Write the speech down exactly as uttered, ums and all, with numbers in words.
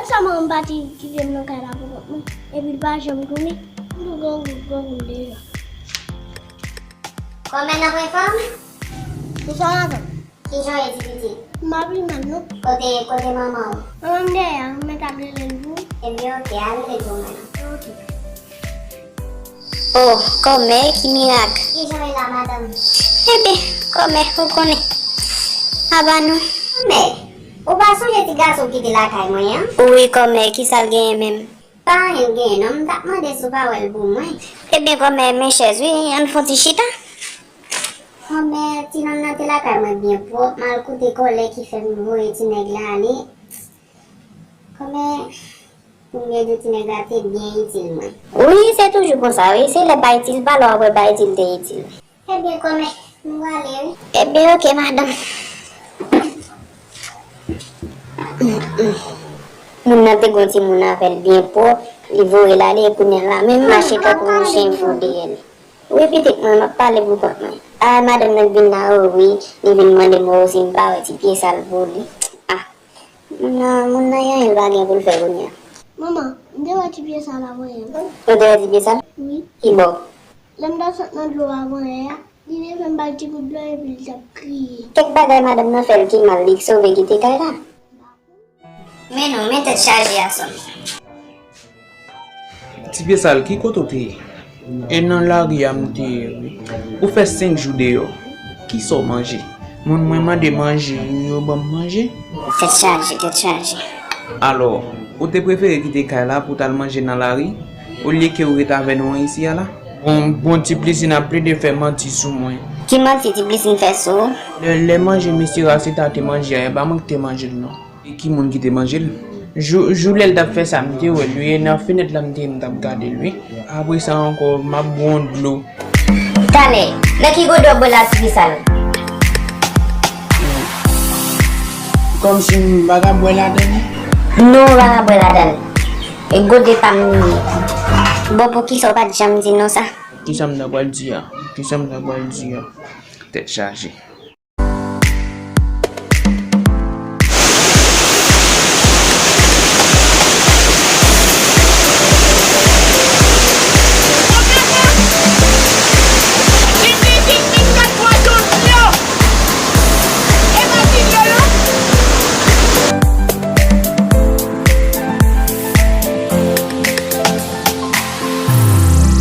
Sa manman m pati kite m nan kay la pou kont mwen, epi l pa janm tounen. M tou gran gout, gran gout deja. Kòmè nan pwen fanm? Bonswa, madanm. Kijan w ye, ti pitit? M pa pi mal, non. Kote, kote manman w? Manman m dèyè a, mwen t ap rele l pou ou. Ebyen, oke, al rele l pou mwen, non. Oke. Oh, kòmè, ki mirak! Kijan w ye la, madanm? Ebyen, kòmè, ou konnen. Aba nou. Kòmè, ou pa sonje ti gason ki te lakay mwen an? Wi, kòmè, kisa l genyen menm? Pa anyen l genyen non, m t ap mande si w pa wè l pou mwen. Ebyen, kòmè, men chèz wi, ann fè yon ti chita. Kòmè, ti nonm nan te lakay mwen byen pwòp, m al koute kòlè ki fè m voye ti nèg la ale. Kòmè, pou m byen di w, ti nèg la te byen itil mwen. Wi, se toujou konsa wi, se lè pa itil, pa lè w ap wè pa itil te itil. Ebyen, kòmè, m prale wi. Ebyen, oke, madanm. Moun nan te gon timoun avè l byen pwòp, li voye l ale, e kounye a la, menm mache tankou yon chen fou dèyè l. Wi, pitit mwen, m ap pale pou kont mwen. A, madanm nan k vin la, o wi, li vin mande m, o, si m pa wè ti pye sal pou li. A, moun nan, moun nan, anyen l pa gen pou l fè kounye a. Manman, m te wè ti pye sal avanyè. Ou te wè ti pye sal? Wi. Ki bò? Lè m t ap sot nan dlo avanyè a, li te fè m bay ti kout dlo epi li t ap kriye. Kèk bagay madanm nan fè l ki mal, li sove kite kay la. Men non, men tèt chaje a sòm. Ti pye sal, ki kote w te ye? E nan lari a m te ye wi. Ou fè senk jou deyò. Kisa w manje? Moun mwen mande manje, yo ban m manje. Tèt chaje, tèt chaje. Alò, ou te prefere kite kay la pou w t al manje nan lari, olye ke w ret avè nou an isi a la? Bon, bon, Ti Plisine ap plede fè manti sou mwen. Ki manti Ti Plisine fè sou ou? Lè, lè manje mesye Racita te manje a, e pa mwen ki te manje l non. E ki moun ki te manje l? Jou, jou lè l t ap fè sa, m te wè l wi, e nan fenèt la m te ye m t ap gade l wi. Apre sa ankò, m ap bwè yon dlo. Talè, nan ki gode w bwè la, Ti Pye Sal? Kòmsi m pa ka bwè ladan l? Non, ou pa ka bwè ladan l. E gode pa m li ye. Bon, poukisa w pa t janm di nou sa? Kisa m ta pral di a? Kisa m ta pral di a? Tèt chaje.